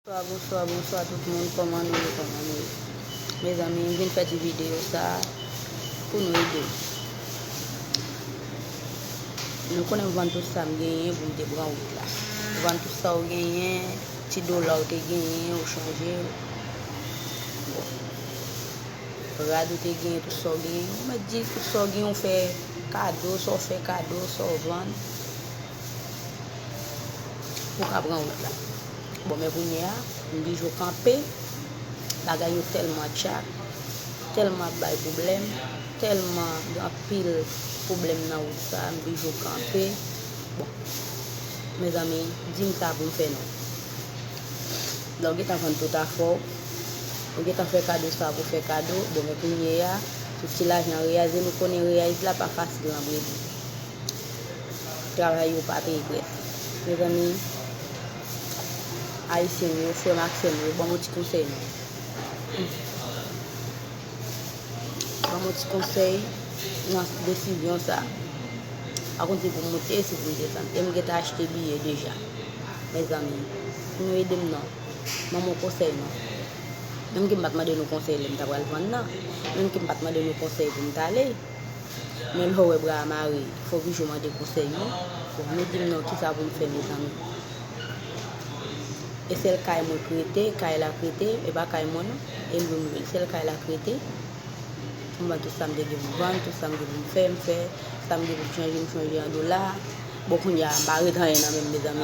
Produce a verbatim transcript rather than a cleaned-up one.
Bonswa, bonswa, bonswa tout moun. Kòman nou ye, kòman nou ye? Mezanmi, m vin fè ti videyo sa pou nou ede m. Nou konnen m vann tout sa m genyen pou m te pran wout la. M vann tout sa w genyen, ti dola w te genyen, ou chanje l. Bon. Rad ou te genyen, tout sa w genyen. Ou mèt di tout sa w genyen, ou fè kado, sa w fè kado, sa w vann. Pou ka pran wout la. Bon, men kounye a, m bijo kanpe. Bagay yo tèlman tchak, tèlman ap bay pwoblèm, tèlman gen anpil pwoblèm nan wout sa, m bijo kanpe. Bon, mezanmi, di m sa pou m fè non. Lè w gentan vann tout afè w, ou gentan fè kado sa pou fè kado, bon, men kounye a, tout ti lajan reyaz, e nou konnen reyaz la pa fasil nan Brezil. Travay yo pa peye prèske. Mezanmi, ayisyen m yo, frè m ak sè m yo, ban m yon ti konsèy non. Ban m yon ti konsèy nan desizyon sa. Pa konn si pou m moute, si pou m desann. E m gentan achte biyè deja. Mezanmi, nou ede m non. Ban m yon konsèy non. Menm ke m pa t mande nou konsèy lè m ta pral vann nan. Menm ke m pa t mande nou konsèy pou m t ale. Men lè w wè bra a mare, fò w bijo mande konsèy wi. Bon, nou di m non, kisa pou m fè, mezanmi? E sèl kay mwen k rete, kay la k rete, e pa kay mwen non. E m lwe m lwe l, sèl kay la k rete. M vann tout sa m te gen pou m vann, tout sa m gen pou m fè, m fè. Sa m gen pou m chanje, m chanje an dola. Bon, kounye a, m pa ret anyen nan men m, mezanmi.